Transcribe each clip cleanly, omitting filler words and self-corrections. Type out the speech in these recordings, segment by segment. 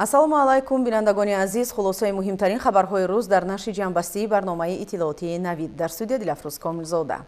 Ассалому алайкум, бинандагони азиз. Хулосаи муҳимтарин хабарҳои рӯз дар нашри ҷамъбастии барномаи иттилоотии Навид. Дар студия Дилафрӯз Комилзода.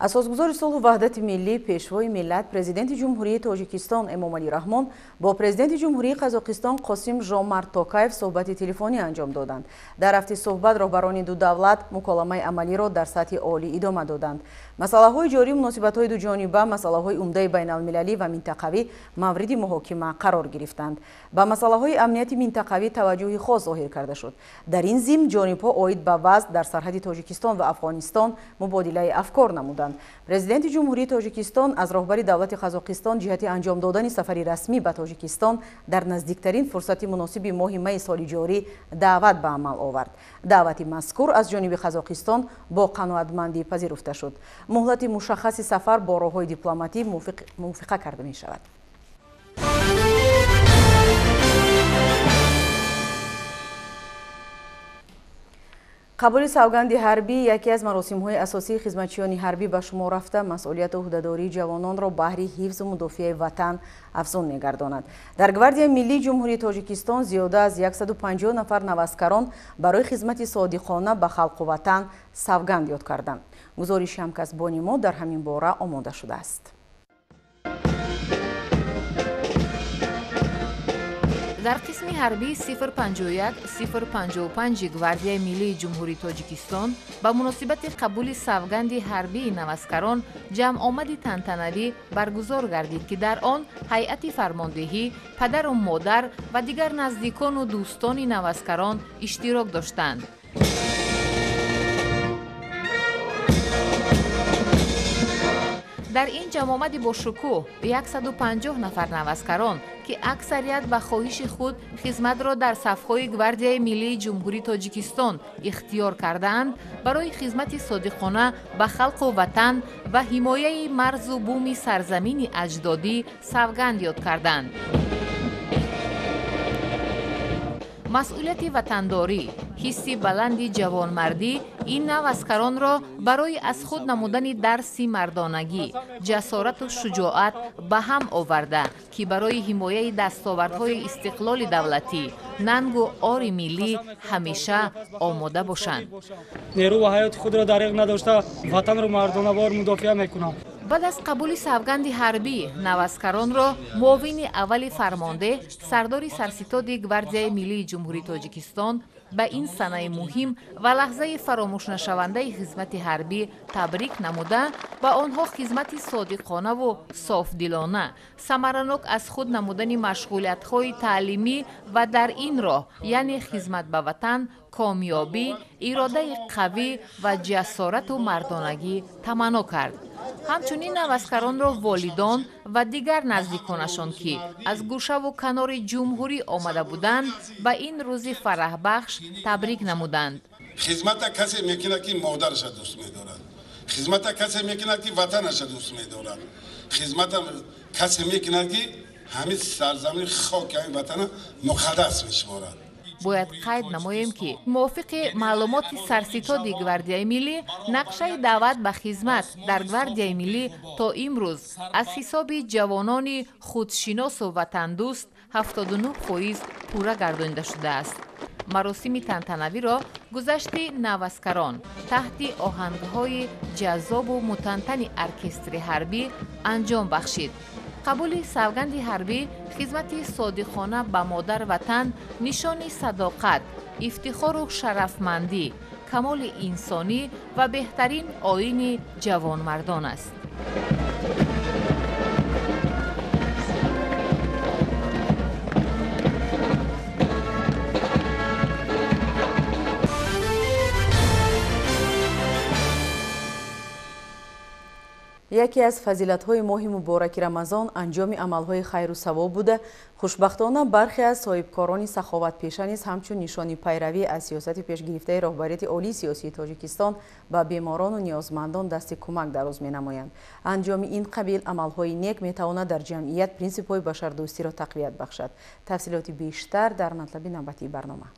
Асосгузори сулҳу ваҳдати миллӣ, пешвои миллат, президенти Ҷумҳурии Тоҷикистон Эмомалӣ Раҳмон бо президенти Ҷумҳурии Қазоқистон Қосим Жомарт Токаев суҳбати телефонӣ анҷом доданд. Дар рафти суҳбат роҳбарони ду давлат муколамаи амалиро дар сатҳи олӣ идома доданд. Масъалаҳои ҷории муносибатҳои дуҷониба, масъалаҳои умдаи байналмилалӣ ва минтақавӣ мавриди муҳокима қарор гирифтанд. Ба масъалаҳои амнияти минтақавӣ таваҷҷӯҳи хос зоҳир карда шуд. Дар ин зимн ҷонибҳо оид ба вазъ дар сарҳади Тоҷикистон ва Афғонистон мубодилаи афкор намуданд. Президенти Ҷумҳурии Тоҷикистон аз роҳбари давлати Қазоқистон ҷиҳати анҷом додани сафари расмӣ ба Тоҷикистон дар наздиктарин фурсати муносиби моҳи майи соли ҷорӣ даъват ба амал овард. Даъвати мазкур аз ҷониби Қазоқистон бо қаноатмандӣ пазируфта шуд. Муҳлати мушаххаси сафар бо роҳҳои дипломатӣ мувофиқа карда мешавад. Қабули савганди ҳарбӣ яке аз маросимҳои асосии хизматчиёни ҳарбӣ ба шумор рафта, масъулияту ӯҳдадории ҷавононро баҳри ҳифзу мудофиаи ватан афзун мегардонад. Дар Гвардияи миллии Ҷумҳурии Тоҷикистон зиёда аз 150 нафар наваскарон барои хизмати содиқона ба халқу ватан савганд ёд карданд. Гузориши ҳамкасбони мо дар ҳамин бора омода шудааст. Дар қисми ҳарбии 051 055 Гвардияи миллии Ҷумҳурии Тоҷикистон ба муносибати қабули савганди ҳарбии наваскарон ҷамъомади тантанавӣ баргузор гардид, ки дар он ҳайати фармондеҳӣ, падару модар ва дигар наздикону дӯстони наваскарон иштирок доштанд. Дар ин ҷамъомади бошукӯҳ 150 нафар наваскарон, ки аксарият ба хоҳиши худ хизматро дар сафҳои Гвардияи миллии Ҷумҳурии Тоҷикистон ихтиёр кардаанд, барои хизмати содиқона ба халқу ватан ва ҳимояи марзу буми сарзамини аҷдодӣ савганд ёд карданд. Масъулияти ватандорӣ, ҳисси баланди ҷавонмардӣ ин наваскаронро барои аз худ намудани дарси мардонагӣ, ҷасорату шуҷоат ба ҳам оварда, ки барои ҳимояи дастовардҳои истиқлоли давлатӣ, нангу ори миллӣ ҳамеша омода бошанд. Нерӯ ва ҳаёти худро дариғ надошта, ватанро мардонавор мудофиа мекунам. Баъд аз қабули савганди ҳарбӣ наваскаронро муовини аввали фармондеҳ, сардори сарситоди Гвардияи миллии Ҷумҳурии Тоҷикистон ба ин санаи муҳим ва лаҳзаи фаромӯшнашавандаи хизмати ҳарбӣ табрик намуда, ба онҳо хизмати содиқонаву софдилона, самаранок аз худ намудани машғулиятҳои таълимӣ ва дар ин роҳ, яъне хизмат ба ватан, комёбӣ, иродаи қавӣ ва ҷасорату мардонагӣ таманно кард. Ҳамчунин наваскаронро волидон ва дигар наздиконашон, ки аз гӯшаву канори ҷумҳурӣ омада буданд, ба ин рӯзи фараҳбахш табрик намуданд. Хизмата касе мекунад, ки модараша дӯст медорад. Хизмата касе мекунад, ки ватанаша дӯст медорад. Хизмата касе мекунад, ки ҳамин сарзамини хоки ҳамин ватана муқаддас мешуморад. Бояд қайд намоем, ки мувофиқи маълумоти сарситоди Гвардияи миллӣ, нақшаи даъват ба хизмат дар Гвардияи миллӣ то имрӯз аз ҳисоби ҷавонони худшиносу ватандӯст 79% пурра гардонида шудааст. Маросими тантанавиро гузашти наваскарон таҳти оҳангҳои ҷаззобу мутантани оркестри ҳарбӣ анҷом бахшид. Қабули савганди ҳарбӣ, хизмати содиқона ба модар ватан нишони садоқат, ифтихору шарафмандӣ, камоли инсонӣ ва беҳтарин оини ҷавонмардон аст. Яке аз фазилатҳои моҳи мубораки Рамазон анҷоми амалҳои хайру савоб буда, хушбахтона бархе аз соҳибкорони саховатпеша низ ҳамчун нишони пайравӣ аз сиёсати пешгирифтаи роҳбарияти олии сиёсии Тоҷикистон ба беморону ниёзмандон дасти кӯмак дароз менамоянд. Анҷоми ин қабил амалҳои нек метавонад дар ҷамъият принсипҳои башардӯстиро тақвият бахшад. Тафсилоти бештар дар матлаби навбатии барнома.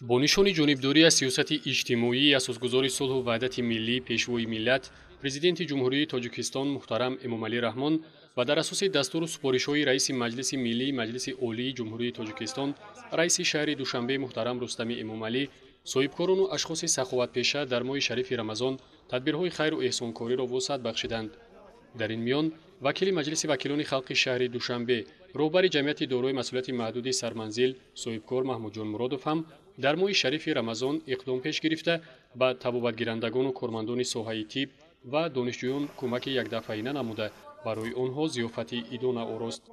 Бо нишони ҷонибдорӣ аз сиёсати иҷтимоии асосгузори сулҳу ваҳдати миллӣ, пешвои миллат, президенти Ҷумҳурии Тоҷикистон муҳтарам Эмомалӣ Раҳмон Ва дар асоси дастуру супоришҳои раиси Маҷлиси Миллии Маҷлиси Олии Ҷумҳурии Тоҷикистон, раиси шаҳри Душанбе муҳтарам Рустами Эмомалӣ, соҳибкорону ашхоси саховатпеша дар моҳи шарифи Рамазон тадбирҳои хайру эҳсонкориро вусъат бахшиданд. Дар ин миён вакили Маҷлиси вакилони халқи шаҳри Душанбе, роҳбари ҷамъияти дорои масъулияти маҳдуди Сарманзил соҳибкор Маҳмудҷон Муродов ҳам дар моҳи шарифи Рамазон иқдом пеш гирифта, ба табобатгирандагону кормандони соҳаи тиб ва донишҷӯён кӯмаки якдафъаина намуда, барои онҳо зиёфати идона орост.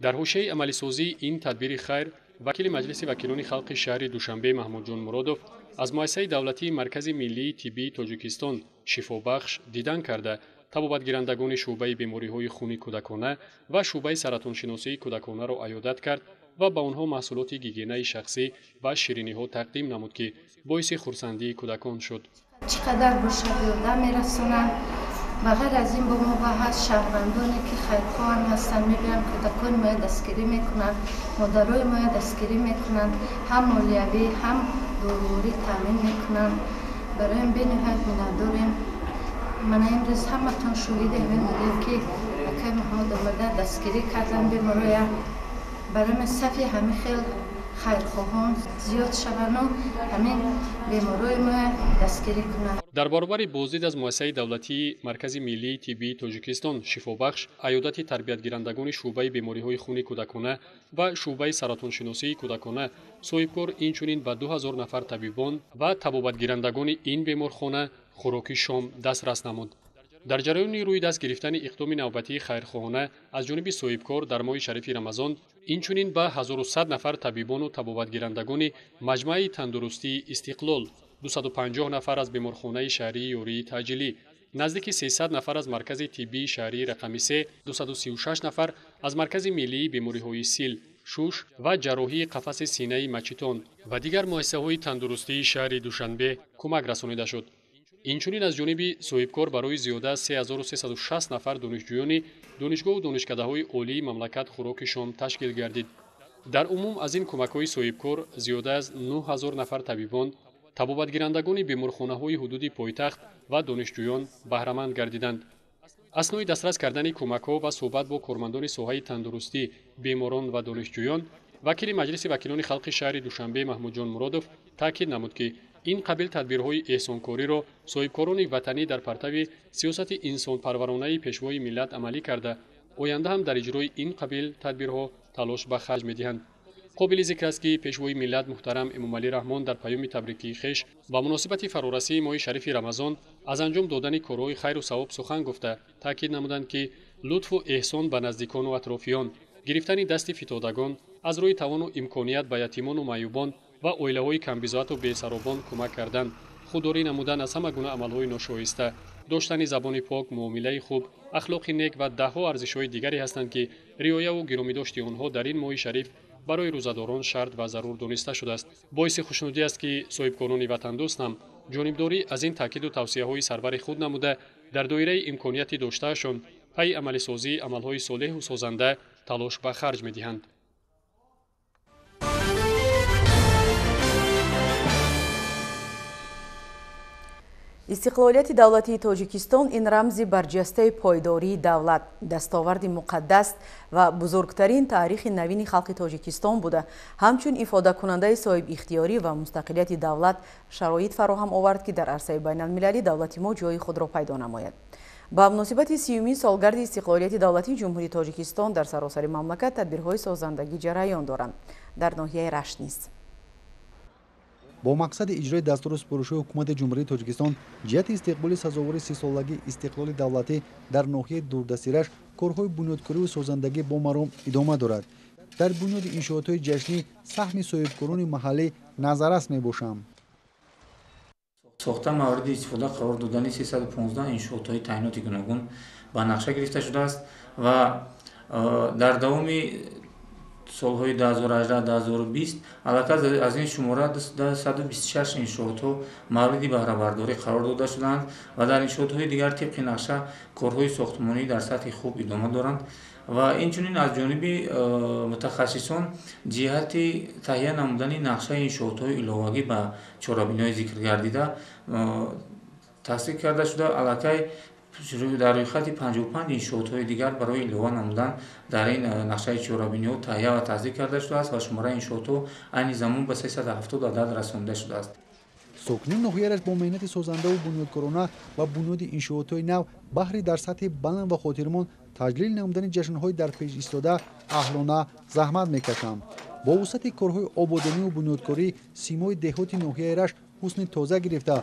Дар ҳошияи амалисозии ин тадбири хайр вакили Маҷлиси вакилони халқи шаҳри Душанбе Маҳмудҷон Муродов аз муассисаи давлатии Маркази миллии тиббии Тоҷикистон шифобахш дидан карда, табобатгирандагони шӯъбаи бемориҳои хуни кӯдакона ва шӯъбаи саратоншиносии кӯдаконаро аёдат кард ва ба онҳо маҳсулоти гигиенаи шахсӣ ва шириниҳо тақдим намуд, ки боиси хурсандии кӯдакон шуд. Чӣ қадар бошад ёрдам мерасонанд. Ба ғайр аз ин бо мо ба ҳаст шаҳрвандоне, ки хайрхоҳан ҳастанд, мебиёянд, кӯдакони моя дастгирӣ мекунанд, модарои моя дастгирӣ мекунанд, ҳам молиявӣ, ҳам доруворӣ таъмин мекунанд. Барои бениҳоят миннатдорем. Мана имрӯз ҳаматон шоҳиди ҳамин будем, ки акай Маҳмуд омада дастгирӣ кардан бемороя. Барои ма сафи ҳамин хел хайрхоҳон зиёд шавану ҳамин беморои моя дастгирӣ кунанд. Дар баробари боздид аз муассисаи давлатии Маркази миллии тиббии Тоҷикистон шифобахш, аёдати тарбиятгирандагони шӯъбаи бемориҳои хуни кӯдакона ва шӯъбаи саратоншиносии кӯдакона, соҳибкор инчунин ба 2000 нафар табибон ва табобатгирандагони ин беморхона хӯроки шом дастрас намуд. Дар ҷараёни рӯи даст гирифтани иқдоми навбатии хайрхоҳона аз ҷониби соҳибкор дар моҳи шарифи Рамазон инчунин ба 1100 нафар табибону табобатгирандагони маҷмӯаи тандурустии Истиқлол, 250 нафар аз беморхонаи шаҳрии ёрии таъҷилӣ, наздики 300 нафар аз маркази тиббии шаҳрии рақами 3, 236 нафар аз маркази миллии бемориҳои сил, шуш ва ҷарроҳии қафаси синаи мачитон ва дигар муассисаҳои тандурустии шаҳри Душанбе кӯмак расонида шуд. Инчунин аз ҷониби соҳибкор барои зиёда аз 3360 нафар донишҷӯёни донишгоҳу донишкадаҳои олии мамлакат хӯроки шом ташкил гардид. Дар умум аз ин кӯмакҳои соҳибкор зиёда аз 9000 нафар табибон, табобатгирандагони беморхонаҳои ҳудуди пойтахт ва донишҷӯён баҳраманд гардиданд. Аснои дастрас кардани кӯмакҳо ва суҳбат бо кормандони соҳаи тандурустӣ, беморон ва донишҷӯён, вакили Маҷлиси вакилони халқи шаҳри Душанбе Маҳмудҷон Муродов таъкид намуд, ки ин қабил тадбирҳои эҳсонкориро соҳибкорони ватанӣ дар партави сиёсати инсонпарваронаи пешвои миллат амалӣ карда, оянда ҳам дар иҷрои ин қабил тадбирҳо талош ба харҷ медиҳанд. Қобили зикр аст, ки пешвои миллат муҳтарам Эмомалӣ Раҳмон дар паёми табрикии хеш ба муносибати фарорасии моҳи шарифи Рамазон аз анҷом додани корҳои хайру савоб сухан гуфта, таъкид намуданд, ки лутфу эҳсон ба наздикону атрофиён, гирифтани дасти фитодагон, аз рӯи тавону имконият ба ятимону маъюбон ва оилаҳои камбизоату бесаробон кӯмак кардан, худдорӣ намудан аз ҳама гуна амалҳои ношоиста, доштани забони пок, муомилаи хуб, ахлоқи нек ва даҳҳо арзишҳои дигаре ҳастанд, ки риояву гиромидошти онҳо дар ин моҳи шариф барои рӯзадорон шарт ва зарур дониста шудааст. Боиси хушнудӣ аст, ки соҳибкорони ватандӯст ҳам ҷонибдорӣ аз ин таъкиду тавсияҳои сарвари худ намуда, дар доираи имконияти доштаашон пайи амалисозии амалҳои солеҳу созанда талош ба харҷ медиҳанд. Истиқлолияти давлатии Тоҷикистон ин рамзи барҷастаи пойдории давлат, дастоварди муқаддас ва бузургтарин таърихи навини халқи Тоҷикистон буда, ҳамчун ифодакунандаи соҳибихтиёрӣ ва мустақилияти давлат шароит фароҳам овард, ки дар арсаи байналмилалӣ давлати мо ҷои худро пайдо намояд. Ба муносибати 30-юмин солгарди истиқлолияти давлатии Ҷумҳурии Тоҷикистон дар саросари мамлакат тадбирҳои созандагӣ ҷараён доранд. Дар ноҳияи Рашт низ бо мақсади иҷрои дастуру супоришҳои ҳукумати Ҷумҳурии Тоҷикистон ҷиҳати истиқболи сазовори 30-солагии истиқлоли давлатӣ дар ноҳияи дурдасти Рашт корҳои бунёдкориву созандагӣ бо маром идома дорад. Дар бунёди иншоотҳои ҷашнӣ саҳми соҳибкорони маҳаллӣ назаррас мебошанд. Сохта мавриди истифода қарор додани 315 иншоотҳои таъиноти гуногун ба нақша гирифта шудааст ва дар давоми солҳои 2018-2020 аллакай аз ин шумора 126 иншоотҳо мавриди баҳрабардорӣ қарор дода шудаанд ва дар иншоотҳои дигар тибқи нақша корҳои сохтмонӣ дар сатҳи хуб идома доранд ва инчунин аз ҷониби мутахассисон ҷиҳати таҳия намудани нақшаи иншоотҳои иловагӣ ба чорабиниҳои зикргардида тасдиқ карда шуда, аллакай Дар рӯйхати 55 иншоотҳои дигар барои илова намудан дар ин нақшаи чорабиниҳо таҳия ва тасдиқ карда шудааст ва шумораи иншоотҳо айни замон ба 370 адад расонида шудааст. Сокинони ноҳияи Рашт бо меҳнати созандаву бунёдкорона ва бунёди иншоотҳои нав баҳри дар сатҳи баланд ва хотирмон таҷлил намудани ҷашнҳои дар пеш истода аҳлона заҳмат мекашанд. Бо вусъати корҳои ободониву бунёдкорӣ симои деҳоти ноҳияи Рашт ҳусни тоза гирифта,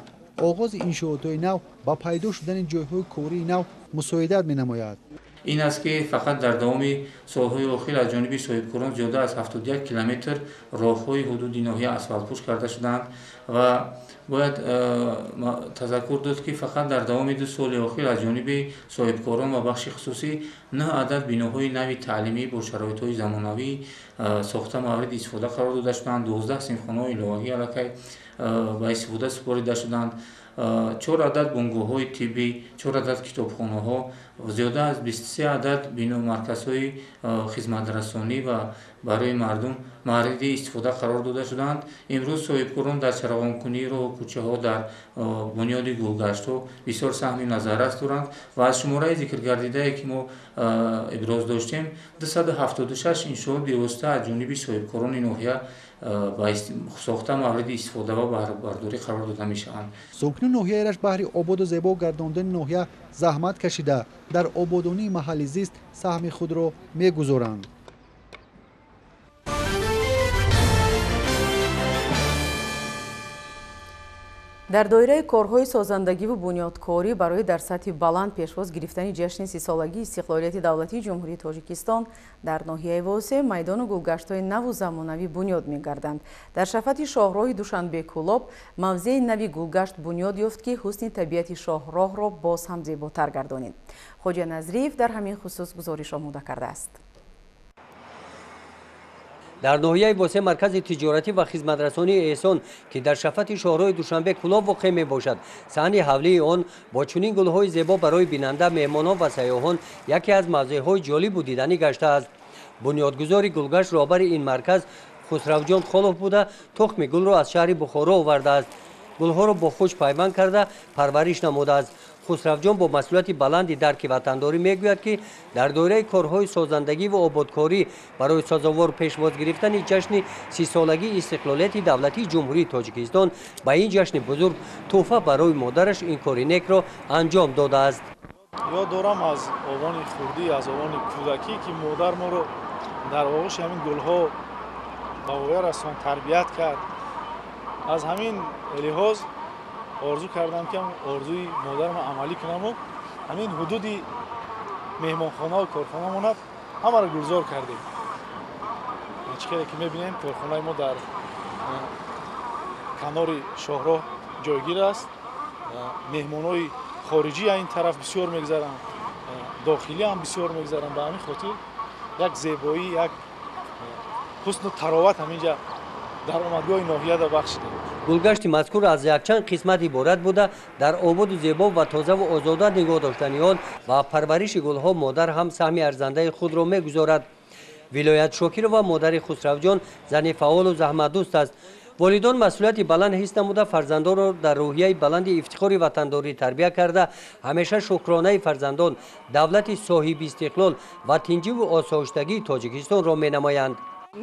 оғози иншоотҳои нав ба пайдо шудани ҷойҳои кории нав мусоидат менамояд. Ин аст, ки фақат дар давоми солҳои охир аз ҷониби соҳибкорон зиёда аз 71 километр роҳҳои ҳудуди ноҳия асфалтпӯш карда шуданд ва бояд тазаккур дод, ки фақат дар давоми 2 соли охир аз ҷониби соҳибкорон ва бахши хусусӣ 9 адад биноҳои нави таълимӣ бо шароитҳои замонавӣ сохта мавриди истифода қарор дода шуданд. 12 синфхонаҳои иловагӣ аллакай ба истифода супорида шуданд. 4 адад бунгоҳҳои тиббӣ, 4 адад китобхонаҳо, зиёда аз 23 адад бино марказҳои хизматрасонӣ ва барои мардум мавриди истифода қарор дода шуданд. Имрӯз соҳибкорон дар чароғонкунии роҳу кӯчаҳо, дар бунёди гулгаштҳо бисёр саҳми назаррас доранд ва аз шумораи зикргардидае, ки мо иброз доштем, 276 иншоот бевосита аз ҷониби соҳибкорони ноҳия сохта мавриди истифода ва баҳрабардорӣ қарор дода мешаванд. Сокинони ноҳияи Рашт баҳри ободу зебо гардондани ноҳия заҳмат кашида, дар ободонии маҳалли зист саҳми худро мегузоранд. Дар доираи корҳои созандагиву бунёдкорӣ барои дар сатҳи баланд пешвоз гирифтани ҷашни 30-солагии истиқлолияти давлатии Ҷумҳурии Тоҷикистон дар ноҳияи Восеъ майдону гулгаштҳои наву замонавӣ бунёд мегарданд. Дар шафати шоҳроҳи Душанбе-Кӯлоб мавзеи нави гулгашт бунёд ёфт, ки ҳусни табиати шоҳроҳро боз ҳам зеботар гардонид. Хоҷа Назриев дар ҳамин хусус гузориш омода кардааст. Дар ноҳияи Восеъ маркази тиҷоратӣ ва хизматрасонии Эҳсон, ки дар шафати шоҳроҳи Душанбе-Кӯлоб воқеъ мебошад, саҳни ҳавлии он бо чунин гулҳои зебо барои бинанда, меҳмонон ва сайёҳон яке аз мавзеъҳои ҷолибу диданӣ гаштааст. Бунёдгузори гулгашт роҳбари ин марказ Хусравҷон Холов буда, тухми гулро аз шаҳри Бухоро овардааст. Гулҳоро бо хуш пайванд карда парвариш намудааст. Хусравҷон бо масъулияти баланди дарки ватандорӣ мегӯяд, ки дар доираи корҳои созандагӣ ва ободкорӣ барои сазовор пешвоз гирифтани ҷашни 30-солагии истиқлолияти давлатии Ҷумҳурии Тоҷикистон ба ин ҷашни бузург тӯҳфа барои модараш ин кори некро анҷом додааст. Ёд дорам аз овони хурдӣ, аз овони кӯдакӣ, ки модар моро дар оғӯши ҳамин гулҳо ба воя расон, тарбият кард. Аз ҳамин лиҳоз орзу кардам, ки орзуи модарам амалӣ кунаму ҳамин ҳудуди меҳмонхонаву корхонамона ҳамаро гулзор кардем. Чӣ хеле ки мебинем, корхонаи мо дар канори шоҳроҳ ҷойгир аст. Меҳмонҳои хориҷӣ ин тараф бисёр мегзаранд, дохилӣ ҳам бисёр мегзаранд. Ба ҳамин хотир як зебоӣ, як ҳусну тароват ҳаминҷа дар омадгоҳи ноҳияда бахшидем. Гулгашти мазкур аз якчанд қисмат иборат буда, дар ободу зебо ва тозаву озода нигоҳ доштани он ва парвариши гулҳо модар ҳам саҳми арзандаи худро мегузорад. Вилоят Шокирова модари Хусравҷон зани фаъолу заҳматдӯст аст. Волидон масъулияти баланд ҳис намуда, фарзандонро дар рӯҳияи баланди ифтихори ватандорӣ тарбия карда, ҳамеша шукронаи фарзандон, давлати соҳиби истиқлол ва тинҷиву осоиштагии Тоҷикистонро менамоянд.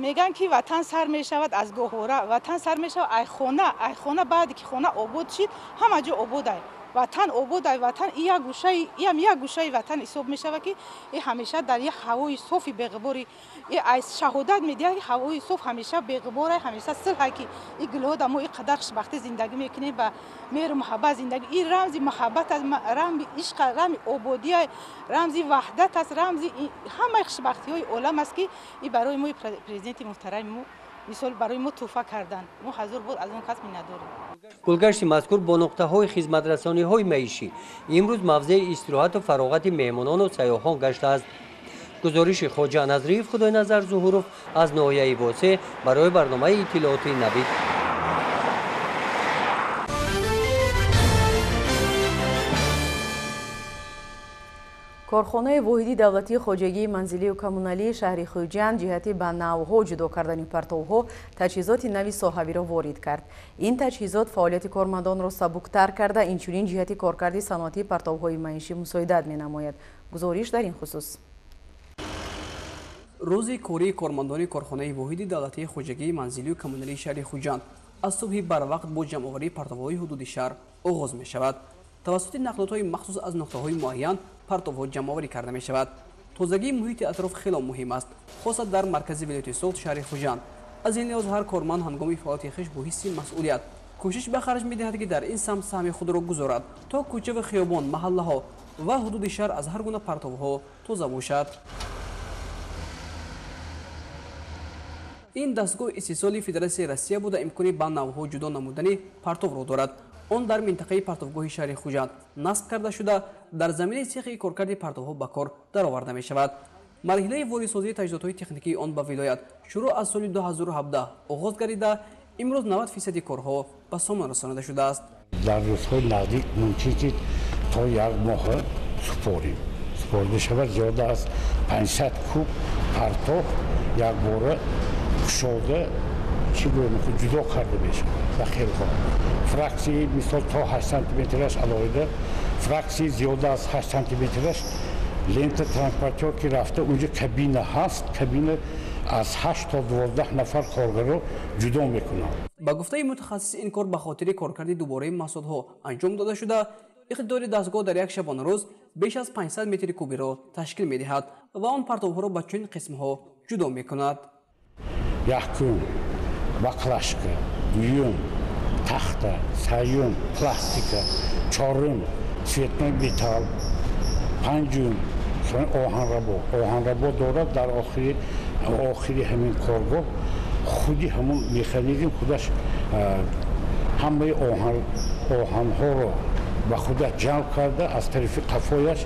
Мегӯянд, ки ватан сар мешавад аз гоҳвора, ватан сар мешавад ай хона, ай хона. Баъде ки хона обод шид, ҳама ҷо обод ай, ватан обод ай. Ватан як гӯшаи, иам як гӯшаи ватан ҳисоб мешавад, ки и ҳамеша дар як ҳавои софи беғубори и аз шаҳодат медиҳад, ки ҳавои соф ҳамеша беғубор ай, ҳамеша силҳ ай, ки и гулҳода мо и қадар хушбахтӣ зиндагӣ мекунем, ба меҳру муҳаббат зиндагӣ. И рамзи муҳаббат аст, рамзи ишқ, рамзи ободӣ ай, рамзи ваҳдат аст, рамзи ҳамаи хушбахтиҳои олам аст, ки и барои мо президенти муҳтарами мо мисол барои мо тӯҳфа карданд. Мо ҳазор бор аз он кас миннатдорем. Гулгашти мазкур бо нуқтаҳои хизматрасониҳои маишӣ имрӯз мавзеи истироҳату фароғати меҳмонону сайёҳон гаштааст. Гузориши Хоҷа Назриев, Худойназар Зуҳуров аз ноҳияи Восеъ барои барномаи иттилоотии Навид. Корхонаи воҳиди давлатии хоҷагии манзилию коммуналии шаҳри Хуҷанд ҷиҳати ба навъҳо ҷудо кардани партовҳо таҷҳизоти нави соҳавиро ворид кард. Ин таҷҳизот фаъолияти кормандонро сабуктар карда, инчунин ҷиҳати коркарди саноатии партовҳои маишӣ мусоидат менамояд. Гузориш дар ин хусус. Рӯзи кории кормандони корхонаи воҳиди давлатии хоҷагии манзилию коммуналии шаҳри Хуҷанд аз субҳи барвақт бо ҷамъоварии партовҳои ҳудуди шаҳр оғоз мешавад. Тавассути нақлиётҳои махсус аз нуқтаҳои муайян партовҳо ҷамъоварӣ карда мешавад. Тозагии муҳити атроф хело муҳим аст, хоса дар маркази вилояти Суғд шаҳри Хуҷанд. Аз ин лиҳоз ҳар корманд ҳангоми фаъолияти хеш бо ҳисси масъулият кӯшиш ба харҷ медиҳад, ки дар ин самт саҳми худро гузорад, то кӯча ва хиёбон, маҳаллаҳо ва ҳудуди шаҳр аз ҳар гуна партовҳо тоза бошад. Ин дастгоҳ истеҳсоли Федератсияи Россия буда, имкони ба навъҳо ҷудо намудани партовро дорад. Он дар минтақаи партовгоҳи шаҳри Хуҷанд насб карда шуда, дар заминаи сехи коркарди партовҳо ба кор дароварда мешавад. Марҳилаи воридсозии таҷҳизотҳои техникии он ба вилоят шурӯъ аз соли 2017 оғоз гардида, имрӯз 90% корҳо ба сомон расонида шудааст. Дар рӯзҳои наздик мумкин ки то як моҳ супорим. Супорида шавад зиёда аз 500 куб партов якбора кушода чӣ гӯем ҷудо карда мешавад ба хелҳо. Фраксияи мисол то 8 сантиметраш алоҳида, фраксияи зиёда аз 8 сантиметраш лента транспортёр ки рафта унҷо кабина ҳаст, кабина аз 8 то 12 нафар коргаро ҷудо мекунанд. Ба гуфтаи мутахассис, ин кор ба хотири коркарди дубораи маҳсулотҳо анҷом дода шуда, иқтидори дастгоҳ дар як шабонарӯз беш аз 500 метри кубиро ташкил медиҳад ва он партовҳоро ба чунин қисмҳо ҷудо мекунад. Якум баклашка, дуюм тахта, сеюм пластика, чорум цветной металл, панҷум оҳанрабо. Оҳанрабо дорад дар охири ҳамин коргоҳ худи ҳамон механизм худаш ҳамаи оҳанҳоро ба худаш ҷамъ карда, аз тарафи қафояш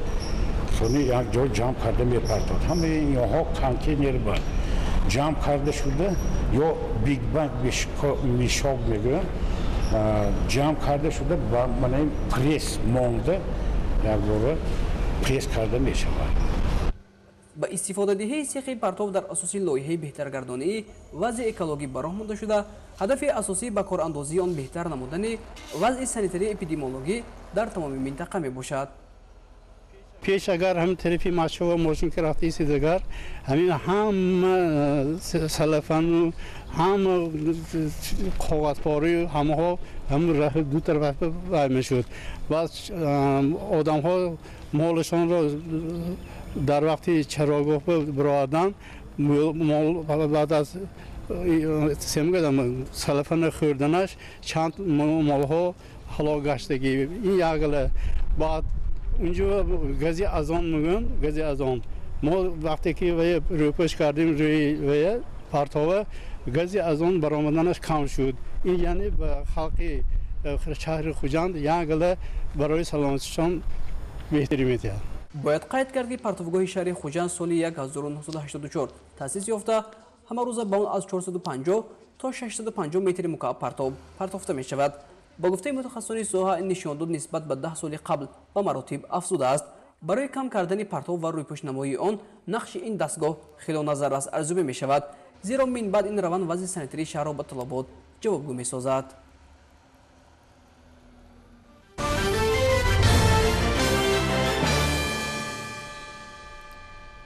сони як ҷо ҷамъ карда мепартод. Ҳамаи инҳо контейнер ба ҷамъ карда шуда ё бигбанг мешок мегӯям, ҷамъ карда шуда ба манаи пресс монда якбора пресс карда мешавад. Ба истифодадиҳии сехи партов дар асоси лоиҳаи беҳтаргардонии вазъи экологӣ ба роҳ монда шуда, ҳадафи асосӣ ба корандозии он беҳтар намудани вазъи санитарии эпидемиологӣ дар тамоми минтақа мебошад. Пеш агар ҳамин тарафи Машова мошин ки рафтаиси дигар, ҳамин ҳама салафану ҳама коғазпорию ҳамаҳо ҳамин раҳи ду тараф вай мешуд. Баъд одамҳо молашонро дар вақти чарогоҳ баровардан, мол баъд аз салафана хӯрданаш чанд молҳо ҳалок гаштагӣ. Ин ягла баъд унҷо гази азон мегӯям, гази азон. Мо вақте ки рӯпӯш кардем рӯи вая партова, гази азон баромаданаш кам шуд. Ин яъне ба халқи шаҳри Хуҷанд ягла барои саломатишон беҳтарӣ медиҳад. Бояд қайд кард, ки партовгоҳи шаҳри Хуҷанд соли 1984 таъсис ёфта, ҳамарӯза ба он аз 450 то 650 метри мукааб партов партофта мешавад. Ба гуфтаи мутахассисони соҳа, ин нишондод нисбат ба 10 соли қабл ба маротиб афзудааст. Барои кам кардани партов ва рӯйпӯшнамоии он нақши ин дастгоҳ хело назаррас арзёбӣ мешавад, зеро минбаъд ин раванд вазъи санитарии шаҳрро ба талабот ҷавобгӯ месозад.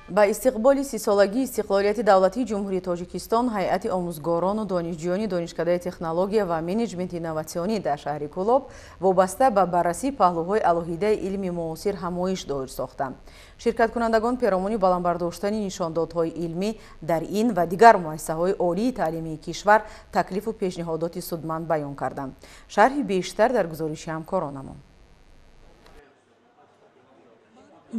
Ба истиқболи 30-солагии истиқлолияти давлатии Ҷумҳурии Тоҷикистон ҳайати омӯзгорону донишҷӯёни Донишкадаи технология ва менеҷменти инноватсионӣ дар шаҳри Кӯлоб вобаста ба баррасии паҳлӯҳои алоҳидаи илми муосир ҳамоиш доир сохтанд. Ширкаткунандагон перомони баландбардоштани нишондодҳои илмӣ дар ин ва дигар муассисаҳои олии таълимии кишвар таклифу пешниҳодоти судманд баён карданд. Шарҳи бештар дар гузориши ҳамкоронамон.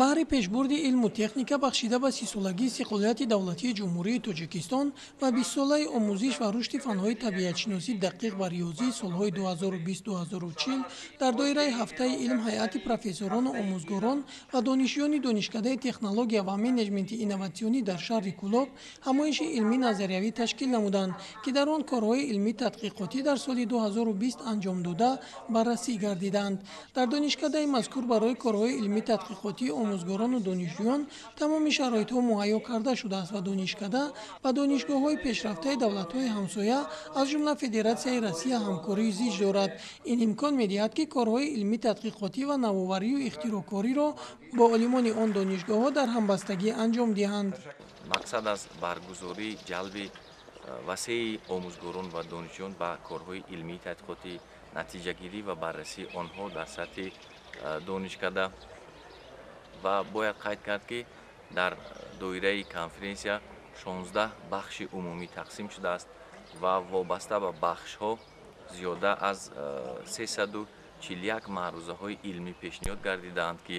Баҳри пешбурди илму техника бахшида ба 30-солагии истиқлолияти давлатии Ҷумҳурии Тоҷикистон ва 20-солаи омӯзиш ва рушди фанҳои табиатшиносӣ дақиқ ва риёзӣ солҳои 2020-2040 дар доираи ҳафтаи илм ҳайати профессорону омӯзгорон ва донишҷӯёни Донишкадаи технология ва менеҷменти инноватсионӣ дар шаҳри Кӯлоб ҳамоиши илмӣ назариявӣ ташкил намуданд, ки дар он корҳои илмӣ тадқиқотӣ дар соли 2020 анҷом дода баррасӣ гардиданд. Дар донишкадаи мазкур барои корҳои илмӣ тадқиқотӣ омӯзгорону донишҷӯён тамоми шароитҳо муҳайё карда шудааст ва донишкада ба донишгоҳҳои пешрафтаи давлатҳои ҳамсоя, аз ҷумла Федератсияи Россия, ҳамкории зич дорад. Ин имкон медиҳад, ки корҳои илмӣ тадқиқотӣ ва навоварию ихтироъкориро бо олимони он донишгоҳҳо дар ҳамбастагӣ анҷом диҳанд. Мақсад аз баргузорӣ ҷалби васеи омӯзгорон ва донишҷӯён ба корҳои илмии тадқиқотӣ, натиҷагирӣ ва баррасии онҳо дар сатҳи донишкада. Ва бояд қайд кард, ки дар доираи конференсия 16 бахши умумӣ тақсим шудааст ва вобаста ба бахшҳо зиёда аз 341 маърузаҳои илмӣ пешниҳод гардидаанд, ки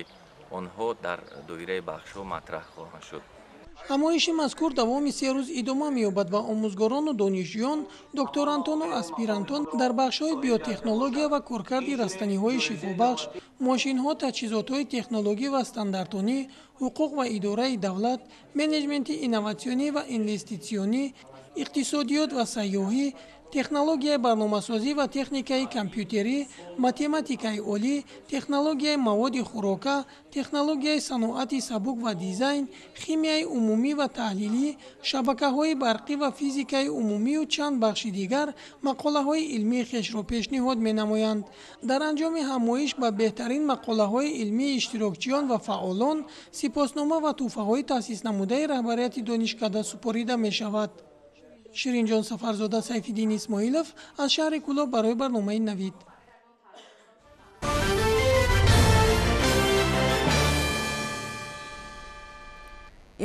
онҳо дар доираи бахшҳо матраҳ хоҳанд шуд. Ҳамоиши мазкур давоми 3 рӯз идома меёбад ва омӯзгорону донишҷӯён, докторантону аспирантон дар бахшҳои биотехнология ва коркарди растаниҳои шифобахш, мошинҳо, таҷҳизотҳои технологӣ ва стандартонӣ, ҳуқуқ ва идораи давлат, менеҷменти инноватсионӣ ва инвеститсионӣ, иқтисодиёт ва сайёҳӣ, технологияи барномасозӣ ва техникаи компютерӣ, математикаи олӣ, технологияи маводи хӯрока, технологияи саноати сабук ва дизайн, химияи умумӣ ва таҳлилӣ, шабакаҳои барқӣ ва физикаи умумию чанд бахши дигар мақолаҳои илмии хешро пешниҳод менамоянд. Дар анҷоми ҳамоиш ба беҳтарин мақолаҳои илмии иштирокчиён ва фаъолон сипоснома ва тӯҳфаҳои таъсиснамудаи раҳбарияти донишкада супорида мешавад. Ширинҷон Сафарзода, Сайфиддин Исмоилов аз шаҳри Кӯлоб барои барномаи Навид.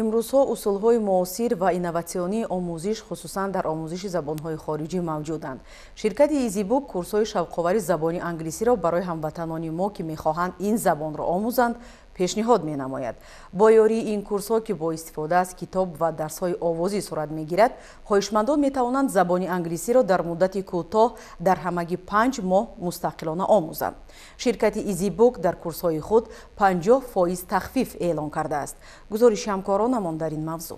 Имрӯзҳо усулҳои муосир ва инноватсионии омӯзиш, хусусан дар омӯзиши забонҳои хориҷӣ мавҷуданд. Ширкати EasyBook курсҳои шавқовари забони англисиро барои ҳамватанони мо, ки мехоҳанд ин забонро омӯзанд, пешниҳод менамояд. Бо ёрии ин курсҳо, ки бо истифода аз китоб ва дарсҳои овозӣ сурат мегирад, хоҳишмандон метавонанд забони англисиро дар муддати кӯтоҳ дар ҳамагӣ 5 моҳ мустақилона омӯзанд. Ширкати EasyBook дар курсҳои худ 50% тахфиф эълон кардааст. Гузориши ҳамкоронамон дар ин мавзӯъ.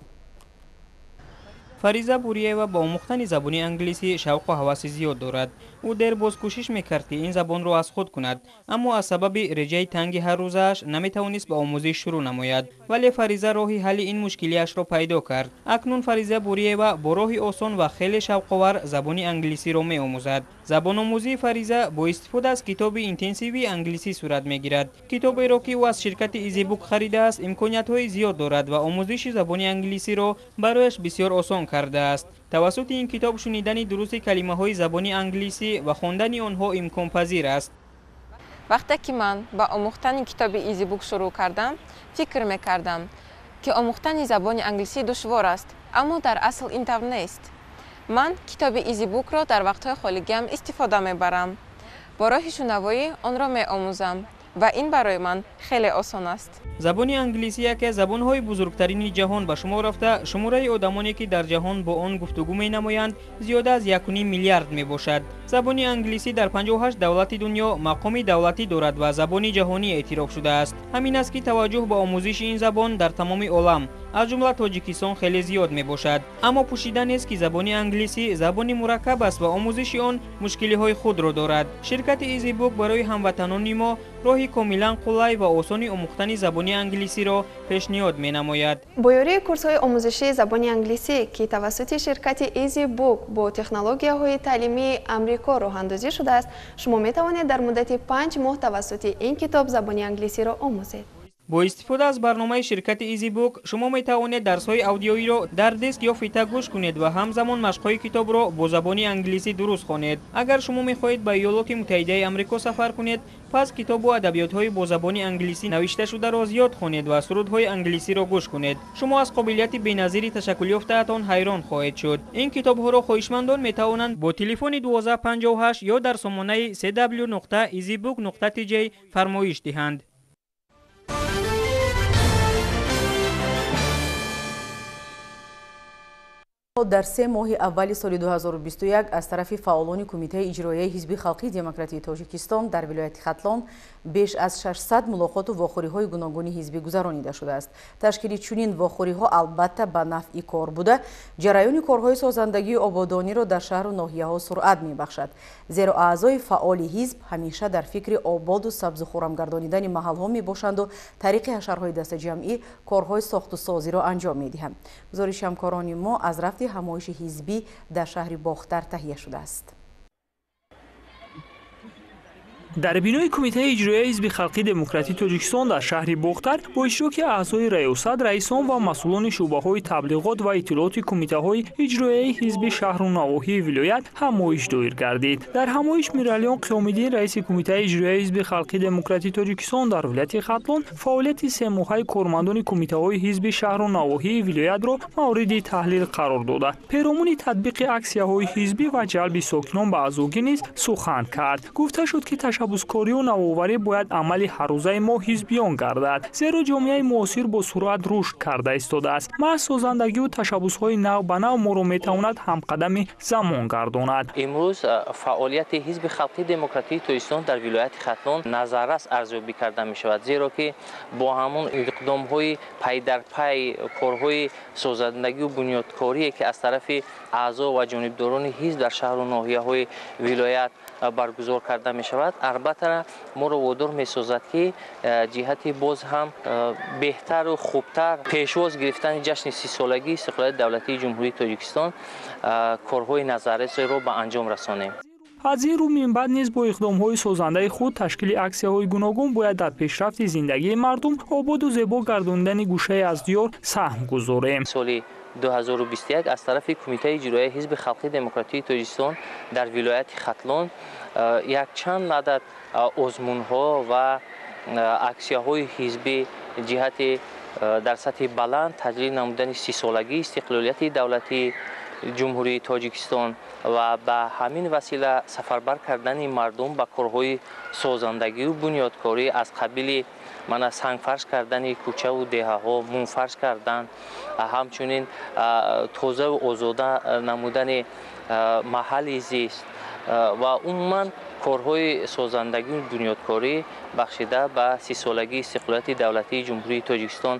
Фариза Буриева ба омӯхтани забони англисӣ шавқу ҳаваси зиёд дорад. Ӯ дербоз кӯшиш мекард, ки ин забонро аз худ кунад, аммо аз сабаби реҷаи танги ҳаррӯзааш наметавонист ба омӯзиш шурӯъ намояд. Вале Фариза роҳи ҳалли ин мушкилиашро пайдо кард. Акнун Фариза Буриева бо роҳи осон ва хеле шавқовар забони англисиро меомӯзад. Забономӯзии Фариза бо истифода аз китоби интенсивии англисӣ сурат мегирад. Китоберо, ки ӯ аз ширкати EasyBook харидааст, имкониятҳои зиёд дорад ва омӯзиши забони англисиро барояш бисёр осон кардааст. Тавассути ин китоб шунидани дурусти калимаҳои забони англисӣ ва хондани онҳо имконпазир аст. Вақте ки ман ба омӯхтани китоби EasyBook шурӯъ кардам, фикр мекардам, ки омӯхтани забони англисӣ душвор аст, аммо дар асл ин тавр нест. Ман китоби EasyBook-ро дар вақтҳои холигиам истифода мебарам. Бо роҳи шунавоӣ онро меомӯзам ва ин барои ман хеле осон аст. Забони англисӣ яке аз забонҳои бузургтарини ҷаҳон ба шумор рафта, шумораи одамоне, ки дар ҷаҳон бо он гуфтугӯ менамоянд, зиёда аз 1,5 миллиард мебошад. Забони англисӣ дар 58 давлати дунё мақоми давлатӣ дорад ва забони ҷаҳонӣ эътироф шудааст. Ҳамин аст, ки таваҷҷӯҳ ба омӯзиши ин забон дар тамоми олам, аз ҷумла Тоҷикистон, хеле зиёд мебошад. Аммо пӯшида нест, ки забони англисӣ забони мураккаб аст ва омӯзиши он мушкилиҳои худро дорад. Ширкати EasyBook барои ҳамватанони мо роҳи комилан қулай ва осони омӯхтани забони англисиро пешниҳод менамояд. Бо ёрии курсҳои омӯзишии забони англисӣ, ки тавассути ширкати EasyBook бо технологияҳои таълимии Амрико роҳандозӣ шудааст, шумо метавонед дар муддати 5 моҳ тавассути ин китоб забони англисиро омӯзед. Бо истифода аз барномаи ширкати EasyBook шумо метавонед дарсҳои аудиоиро дар диск ё фита гӯш кунед ва ҳамзамон машқҳои китобро бо забони англисӣ дуруст хонед. Агар шумо мехоҳед ба Иёлоти Муттаҳидаи Амрико сафар кунед, пас китобу адабиётҳои бо забони англисӣ навишташударо зиёд хонед ва сурудҳои англисиро гӯш кунед. Шумо аз қобилияти беназири ташаккулёфтаатон ҳайрон хоҳед шуд. Ин китобҳоро хоҳишмандон метавонанд бо телефони 1258 ё дар сомонаи cw.easybook.tj фармоиш диҳанд. Дар 3 моҳи аввали соли 2021 аз тарафи фаъолони Кумитаи иҷроияи Ҳизби халқии демократии Тоҷикистон дар вилояти Хатлон беш аз 600 мулоқоту вохӯриҳои гуногуни ҳизбӣ гузаронида шудааст. Ташкили чунин вохӯриҳо албатта ба нафъи кор буда, ҷараёни корҳои созандагии ободониро дар шаҳру ноҳияҳо суръат мебахшад. Зеро аъзои фаъоли ҳизб ҳамеша дар фикри ободу сабзу хуррамгардонидани маҳалҳо мебошанду тариқи ҳашарҳои дастаҷамъӣ корҳои сохтусозиро анҷом медиҳанд. Гузориши ҳамкорони мо аз рафти ҳамоиши ҳизбӣ дар шаҳри Бохтар таҳия шудааст. Дар бинои Кумитаи иҷроияи Ҳизби халқии демократии Тоҷикистон дар шаҳри Бохтар бо иштироки аъзои раёсат, раисон ва масъулони шӯъбаҳои таблиғот ва иттилооти кумитаҳои иҷроияи ҳизби шаҳру навоҳии вилоят ҳамоиш доир гардид. Дар ҳамоиш Миралиён Қиёмиддин, раиси Кумитаи иҷроияи Ҳизби халқии демократии Тоҷикистон дар вилояти Хатлон, фаъолияти семоҳаи кормандони кумитаҳои ҳизби шаҳру навоҳии вилоятро мавриди таҳлил қарор дода, перомуни татбиқи аксияҳои ҳизбӣ ва ҷалби сокинон ба аъзогӣ низ сухан кард. Гуфта шуд, ки ташаббускорию навоварӣ бояд амали ҳаррӯзаи мо ҳизбиён гардад, зеро ҷомеаи муосир бо суръат рушд карда истодааст. Маҳз созандагию ташаббусҳои нав ба нав моро метавонад ҳамқадами замон гардонад. Имрӯз фаъолияти Ҳизби халқии демократии Тоҷикистон дар вилояти Хатлон назаррас арзёбӣ карда мешавад, зеро ки бо ҳамон иқдомҳои пайдарпай, корҳои созандагию бунёдкорие, ки аз тарафи аъзо ва ҷонибдорони ҳизб дар шаҳру ноҳияҳои вилоят баргузор карда мешавад, албатта моро водор месозад, ки ҷиҳати боз ҳам беҳтару хубтар пешвоз гирифтани ҷашни 30-солагии истиқлолияти давлатии Ҷумҳурии Тоҷикистон корҳои назаррасро ба анҷом расонем. Аз ин рӯ минбаъд низ бо иқдомҳои созандаи худ ташкили аксияҳои гуногун бояд дар пешрафти зиндагии мардум, ободу зебо гардонидани гӯшае аз диёр саҳм гузорем. Соли 2021 аз тарафи Кумитаи иҷроияи Ҳизби халқии демократии Тоҷикистон дар вилояти Хатлон якчанд адад озмунҳо ва аксияҳои ҳизбӣ ҷиҳати дар сатҳи баланд таҷлил намудани 30-солагии истиқлолияти давлатии Ҷумҳурии Тоҷикистон ва ба ҳамин васила сафарбар кардани мардум ба корҳои созандагию бунёдкорӣ аз қабили мана сангфарш кардани кӯчаву деҳаҳо, мумфарш кардан, ҳамчунин тозаву озода намудани маҳалли зист ва умуман корҳои созандагию бунёдкорӣ бахшида ба 30-солагии истиқлолияти давлатии Ҷумҳурии Тоҷикистон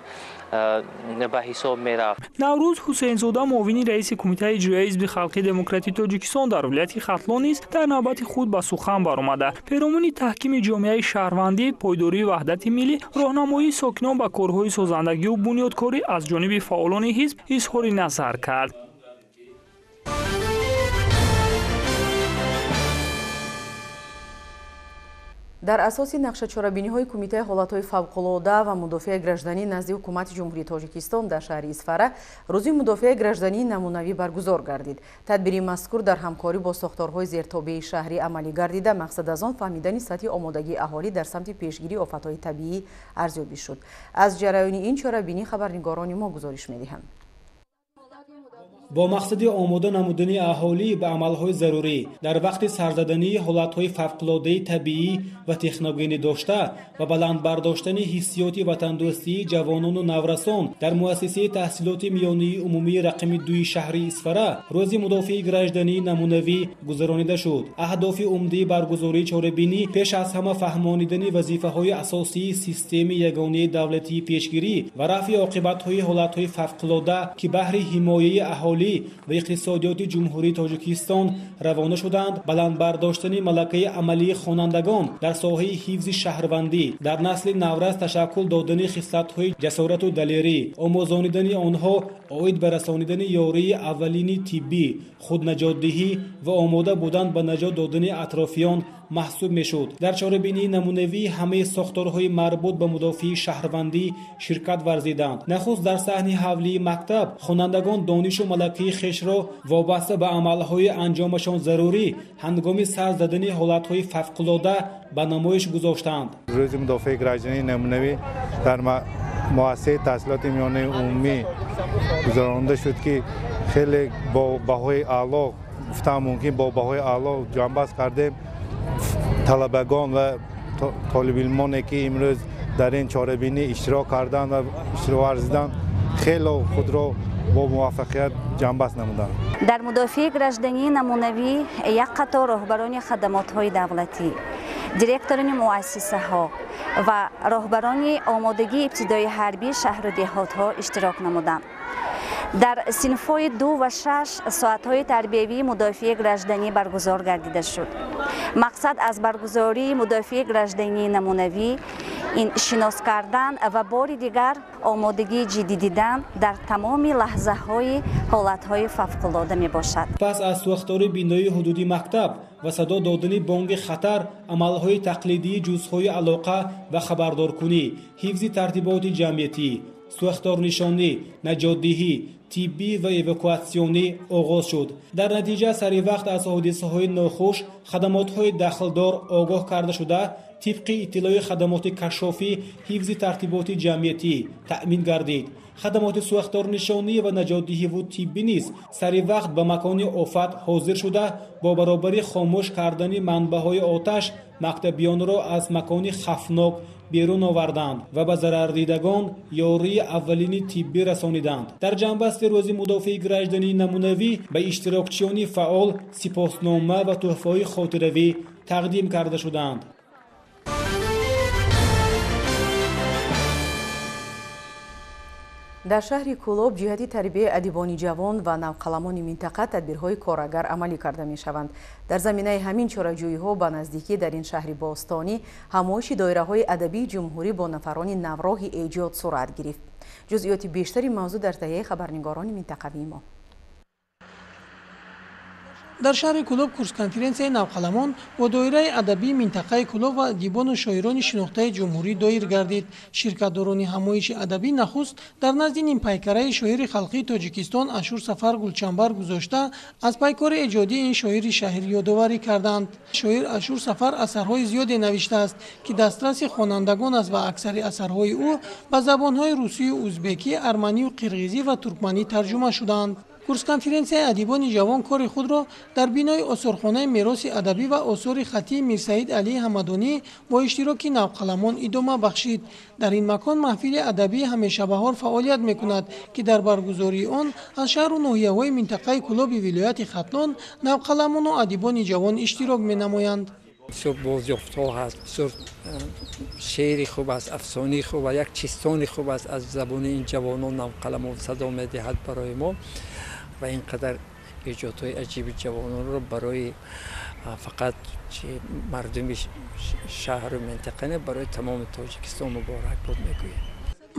ба ҳисоб мерафт. Наврӯз Ҳусейнзода, муовини раиси Кумитаи иҷроияи Ҳизби халқии демократии Тоҷикистон дар вилояти Хатлон низ дар навбати худ ба сухан баромада, перомуни таҳкими ҷомеаи шаҳрвандӣ, пойдории ваҳдати миллӣ, роҳнамоии сокинон ба корҳои созандагию бунёдкорӣ аз ҷониби фаъолони ҳизб изҳори назар кард. Дар асоси нақшачорабиниҳои Кумитаи ҳолатҳои фавқулода ва мудофиаи гражданӣ назди Ҳукумати Ҷумҳурии Тоҷикистон дар шаҳри Исфара рӯзи мудофиаи граждании намунавӣ баргузор гардид. Тадбири мазкур дар ҳамкорӣ бо сохторҳои зертобеи шаҳрӣ амалӣ гардида, мақсад аз он фаҳмидани сатҳи омодагии аҳолӣ дар самти пешгирии офатҳои табиӣ арзёбӣ шуд. Аз ҷараёни ин чорабинӣ хабарнигорони мо гузориш медиҳанд. Бо мақсади омода намудани аҳолӣ ба амалҳои зарурӣ дар вақти сарзадании ҳолатҳои фавқулодаи табиӣ ва техногенӣ дошта ва баланд бардоштани ҳиссиёти ватандӯстии ҷавонону наврасон дар муассисаи таҳсилоти миёнии умумии рақами 2 шаҳри Исфара рӯзи мудофиаи граждании намунавӣ гузаронида шуд. Аҳдофи умдаи баргузории чорабинӣ пеш аз ҳама фаҳмонидани вазифаҳои асосии системаи ягонаи давлатии пешгирӣ ва рафъи оқибатҳои ҳолатҳои фавқулода, ки баҳри ҳимояи аҳолӣ ва иқтисодиёти Ҷумҳурии Тоҷикистон равона шуданд, баланд бардоштани малакаи амалии хонандагон дар соҳаи ҳифзи шаҳрвандӣ, дар насли наврас ташаккул додани хислатҳои ҷасорату далерӣ, омӯзонидани онҳо оид ба расонидани ёрии аввалини тиббӣ, худнаҷотдиҳӣ ва омода будан ба наҷот додани атрофиён маҳсуб мешуд. Дар чорабинии намунавӣ ҳамаи сохторҳои марбут ба мудофиаи шаҳрвандӣ ширкат варзиданд. Нахуст дар саҳни ҳавлии мактаб хонандагон донишу малакаи хешро вобаста ба амалҳои анҷомашон зарурӣ ҳангоми сар задани ҳолатҳои фавқулода ба намоиш гузоштанд. Рӯзи мудофиаи граждании намунавӣ дар муассисаи таҳсилоти миёнаи умумӣ гузаронида шуд, ки хеле бо баҳои аъло, гуфтам мумкин, бо баҳои аъло ҷамъбаст кардем. Талабагон ва толибилмоне, ки имрӯз дар ин чорабинӣ иштирок карданд ва иштирок варзиданд, хело худро бо муваффақият ҷамъбаст намуданд. Дар мудофиаи граждании намунавӣ як қатор роҳбарони хадамотҳои давлатӣ, директорони муассисаҳо ва роҳбарони омодагии ибтидои ҳарбии шаҳру деҳотҳо иштирок намуданд. Дар синфҳои 2 ва 6 соатҳои тарбиявии мудофиаи гражданӣ баргузор гардида шуд. Мақсад аз баргузории мудофиаи граждании намунавӣ ин шинос кардан ва бори дигар омодагии ҷиддӣ дидан дар тамоми лаҳзаҳои ҳолатҳои фавқулода мебошад. Пас аз сӯхтори бинои ҳудуди мактаб ва садо додани бонги хатар, амалҳои тақлидии ҷузъҳои алоқа ва хабардоркунӣ, ҳифзи тартиботи ҷамъиятӣ, сӯхторнишонӣ, наҷотдиҳӣ, тиббӣ ва эвакуатсионӣ оғоз шуд. Дар натиҷа сари вақт аз ҳодисаҳои нохуш хадамотҳои дахлдор огоҳ карда шуда, тибқи иттилои хадамоти кашшофӣ ҳифзи тартиботи ҷамъиятӣ таъмин гардид. Хадамоти сӯхторнишонӣ ва наҷотдиҳиву тиббӣ низ сари вақт ба макони офат ҳозир шуда, бо баробари хомӯш кардани манбаъҳои оташ мактабиёнро аз макони хавфнок берун оварданд ва ба зарардидагон ёрии аввалини тиббӣ расониданд. Дар ҷамъбасти рӯзи мудофиаи граждании намунавӣ ба иштирокчиёни фаъол сипоснома ва тӯҳфаҳои хотиравӣ тақдим карда шуданд. Дар шаҳри Кӯлоб ҷиҳати тарбияи адибони ҷавон ва навқаламони минтақа тадбирҳои корагар амалӣ карда мешаванд. Дар заминаи ҳамин чораҷӯиҳо ба наздикӣ дар ин шаҳри бостонӣ ҳамоиши доираҳои адабии ҷумҳурӣ бо нафарони навроҳи эҷод сурат гирифт. Ҷузъиёти бештари мавзӯъ дар таҳияи хабарнигорони минтақавии мо. Дар шаҳри Кӯлоб курс-конференсияи навқаламон бо доираи адабии минтақаи Кӯлоб ва адибону шоирони шинохтаи ҷумҳурӣ доир гардид. Ширкатдорони ҳамоиши адабӣ нахуст дар назди нимпайкараи шоири халқии Тоҷикистон Ашур Сафар гулчанбар гузошта, аз пайкори эҷодии ин шоири шаҳир ёдоварӣ карданд. Шоир Ашур Сафар асарҳои зиёде навиштааст, ки дастраси хонандагон аст ва аксари асарҳои ӯ ба забонҳои русию узбекӣ, арманию қирғизӣ ва туркманӣ тарҷума шудаанд. Курс-конференсияи адибони ҷавон кори худро дар бинои осорхонаи мероси адабӣ ва осори хаттии Мирсаид Алии Ҳамадонӣ бо иштироки навқаламон идома бахшид. Дар ин макон маҳфили адабии ҳамешабаҳор фаъолият мекунад, ки дар баргузории он аз шаҳру ноҳияҳои минтақаи Кӯлоби вилояти Хатлон навқаламону адибони ҷавон иштирок менамоянд. Бисёр бозёфтҳо ҳаст, бисёр шеъри хуб аст, афсонаи хуб аст, як чистони хуб аст аз забони ин ҷавонон навқаламон садо медиҳад барои мо ва ин қадар эҷодҳои аҷиби ҷавононро барои фақат мардуми шаҳру минтақа не, барои тамоми Тоҷикистон муборак буд мегӯем.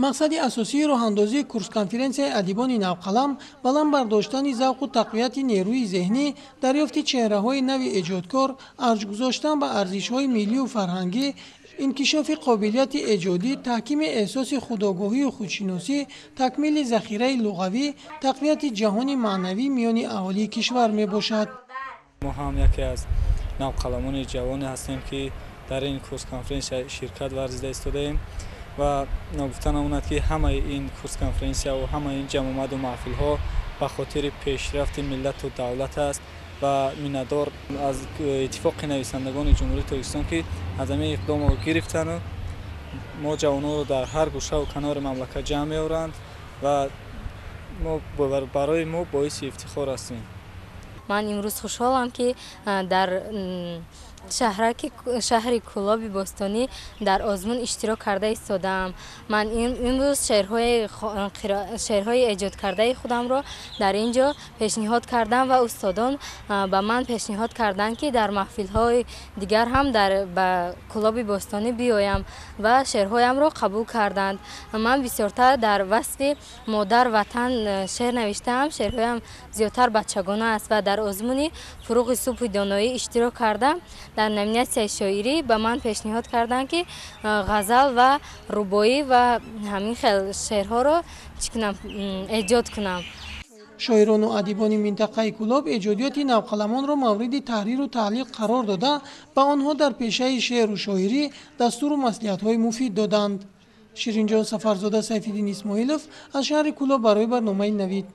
Мақсади асосии роҳандозии курс-конференсияи адибони навқалам баланд бардоштани завқу тақвияти нерӯи зеҳнӣ, дарёфти чеҳраҳои нави эҷодкор, арҷ гузоштан ба арзишҳои миллию фарҳангӣ, инкишофи қобилияти эҷодӣ, таҳкими эҳсоси худогоҳию худшиносӣ, такмили захираи луғавӣ, тақвияти ҷаҳони маънавӣ миёни аҳолии кишвар мебошад. Мо ҳам яке аз навқаламони ҷавоне ҳастем, ки дар ин курс-конференсия ширкат варзида истодаем ва ногуфта намонад, ки ҳамаи ин курс-конференсия ва ҳамаи ин ҷамъомаду маҳфилҳо ба хотири пешрафти миллату давлат аст ва миннатдор аз иттифоқи нависандагони Ҷумҳурии Тоҷикистон, ки аз ҳамин иқдомро гирифтану мо ҷавононро дар ҳар гӯшаву канори мамлакат ҷамъ меоранд ва барои мо боиси ифтихор ҳастем. Ман имрӯз хушҳолам, ки дар шаҳри Кӯлоби бостонӣ дар озмун иштирок карда истодаам. Ман имрӯз шеърҳои эҷодкардаи худамро дар ин ҷо пешниҳод кардам ва устодон ба ман пешниҳод карданд, ки дар маҳфилҳои дигар ҳам ба Кӯлоби бостонӣ биёям ва шеърҳоямро қабул карданд. Ман бисёртар дар васфи модар ватан шеър навиштаам. Шеърҳоям зиёдтар бачагона аст ва дар озмуни фуруғи субҳи доноӣ иштирок кардам. Дар номинатсияи шоирӣ ба ман пешниҳод карданд, ки ғазал ва рубоӣ ва ҳамин хел шеърҳоро чӣ кунам, эҷод кунам. Шоирону адибони минтақаи Кӯлоб эҷодиёти навқаламонро мавриди таҳриру таҳлил қарор дода, ба онҳо дар пешаи шеъру шоирӣ дастуру маслиҳатҳои муфид доданд. Ширинҷон Сафарзода, Сайфиддин Исмоилов аз шаҳри Кӯлоб барои барномаи Навид.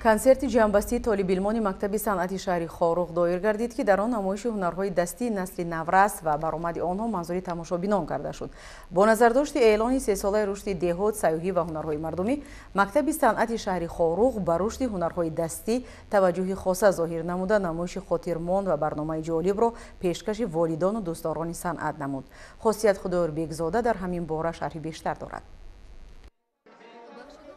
Консерти ҷамъбастии толибилмони мактаби санъати шаҳри Хоруғ доир гардид, ки дар он намоиши ҳунарҳои дастии насли наврас ва баромади онҳо манзури тамошобинон карда шуд. Бо назардошти эълони сесолаи рушди деҳот, сайёҳӣ ва ҳунарҳои мардумӣ, мактаби санъати шаҳри Хоруғ ба рушди ҳунарҳои дастӣ таваҷҷӯҳи хоса зоҳир намуда, намоиши хотирмонд ва барномаи ҷолибро пешкаши волидону дӯстдорони санъат намуд. Хосият Худоёрбекзода дар ҳамин бора шарҳи бештар дорад.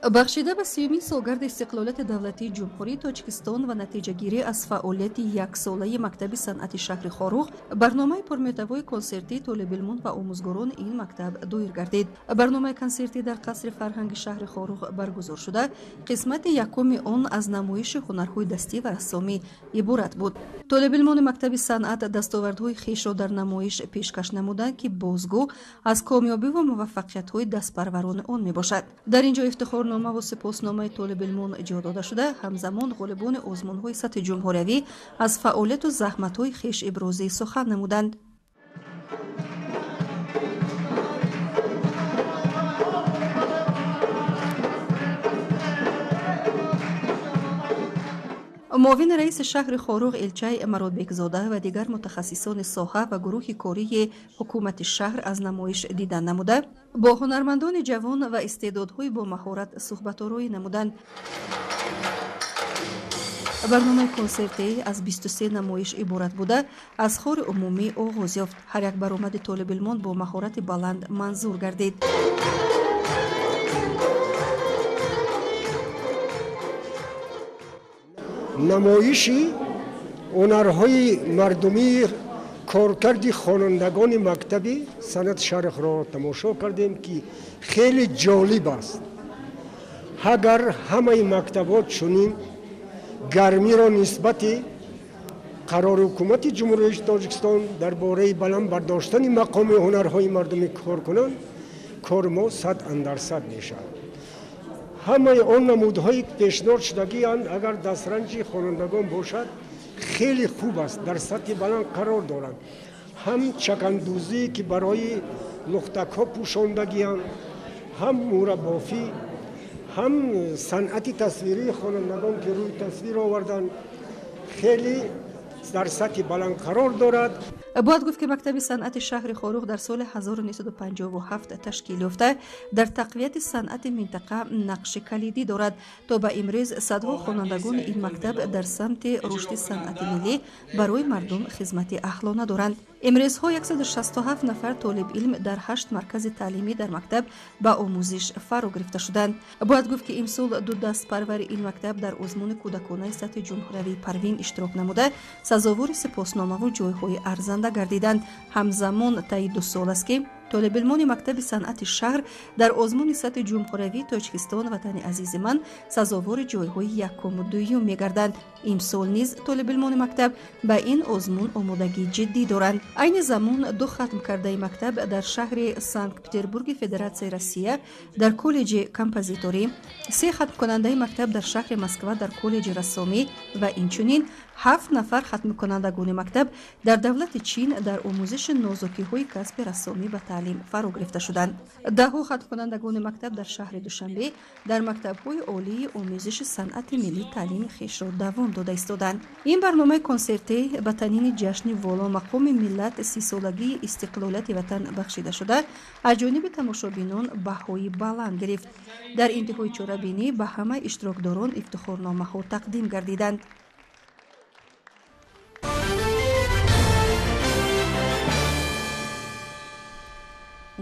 Бахшида ба сеюмин солгарди истиқлолияти давлатии Ҷумҳурии Тоҷикистон ва натиҷагирӣ аз фаъолияти яксолаи мактаби санъати шаҳри Хоруғ, барномаи пурмуҳтавои консертии толибилмон ва омӯзгорони ин мактаб доир гардид. Барномаи консертӣ дар қасри фарҳанги шаҳри Хоруғ баргузор шуда, қисмати якуми он аз намоиши ҳунарҳои дастӣ ва рассомӣ иборат буд. Толибилмони мактаби санъат дастовардҳои хешро дар намоиш пешкаш намуданд, ки бозгӯ аз комёбиву муваффақиятҳои дастпарварони он мебошад. Дар ин ҷо ифтихорнома ва сипосномаи толибилмон ҷо дода шуда, ҳамзамон ғолибони озмунҳои сатҳи ҷумҳуриявӣ аз фаъолияту заҳматҳои хеш ибрози сухан намуданд. Муовини раиси шаҳри Хоруғ Элчай Мародбекзода ва дигар мутахассисони соҳа ва гурӯҳи кории ҳукумати шаҳр аз намоиш дидан намуда, бо ҳунармандони ҷавон ва истеъдодҳои бомаҳорат суҳбатороӣ намуданд. Барномаи консертӣ аз 23 намоиш иборат буда, аз хори умумӣ оғоз ёфт. Ҳар як баромади толибилмон бо маҳорати баланд манзур гардид. Намоиши ҳунарҳои мардумии коркарди хонандагони мактаби санъати шаҳри Хоруғро тамошо кардем, ки хеле ҷолиб аст. Агар ҳамаи мактабҳо чунин гармиро нисбати қарори ҳукумати Ҷумҳурии Тоҷикистон дар бораи баланд бардоштани мақоми ҳунарҳои мардумӣ кор кунанд, кори мо 100% мешавад. Ҳамаи он намудҳои пешниҳод шудагианд, агар дастранҷи хонандагон бошад, хеле хуб аст, дар сатҳи баланд қарор доранд. Ҳам чакандӯзӣ, ки барои лухтакҳо пӯшондагианд, ҳам мурабофӣ, ҳам санъати тасвирии хонандагон, ки рӯи тасвир оварданд, хеле дар сатҳи баланд қарор дорад. Бояд гуфт, ки мактаби санъати шаҳри Хоруғ дар соли 1957 ташкил ёфта, дар тақвияти санъати минтақа нақши калидӣ дорад. То ба имрӯз садҳо хонандагони ин мактаб дар самти рушди санъати миллӣ барои мардум хизмати аҳлона доранд. Имрӯзҳо 167 нафар толибилм дар 8 маркази таълимӣ дар мактаб ба омӯзиш фаро гирифта шуданд. Бояд гуфт, ки имсол ду дастпарвари ин мактаб дар озмуни кӯдаконаи сатҳи ҷумҳуриявии Парвин иштирок намуда, сазовори сипосномаву ҷойҳои арзанда гардиданд. Ҳамзамон таи 2 сол аст, ки толибилмони мактаби санъати шаҳр дар озмуни сатҳи ҷумҳуриявии Тоҷикистон «Ватани азизи ман» сазовори ҷойҳои якуму дуюм мегарданд. Имсол низ толибилмони мактаб ба ин озмун омодагии ҷиддӣ доранд. Айни замон 2 хатмкардаи мактаб дар шаҳри Санкт-Петербурги Федератсияи Россия дар коллеҷи композиторӣ, 3 хатмкунандаи мактаб дар шаҳри Москва дар коллеҷи рассомӣ ва инчунин 7 нафар хатмкунандагони мактаб дар давлати Чин дар омӯзиши нозукиҳои касби рассомӣ ба таълим фаро гирифта шуданд. Даҳҳо хатмкунандагони мактаб дар шаҳри Душанбе дар мактабҳои олии омӯзиши санъати миллӣ таълими хешро давом дода истоданд. Ин барномаи консертӣ ба танини ҷашни воломақоми миллат 30-солагии истиқлолияти ватан бахшида шуда, аз ҷониби тамошобинон баҳои баланд гирифт. Дар интиҳои чорабинӣ ба ҳама иштирокдорон ифтихорномаҳо тақдим гардиданд.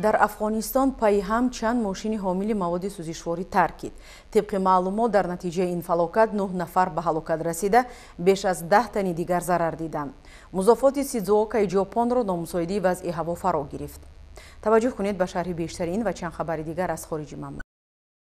Дар Афғонистон пайҳам чанд мошини ҳомили маводи сӯзишворӣ таркид. Тибқи маълумот, дар натиҷаи ин фалокат 9 нафар ба ҳалокат расида, беш аз 10 тани дигар зарар диданд. Музофоти Сидзуокаи Ҷопонро номусоидии вазъи ҳаво фаро гирифт. Таваҷҷӯҳ кунед ба шарҳи бештари ин ва чанд хабари дигар аз хориҷи мамлакат.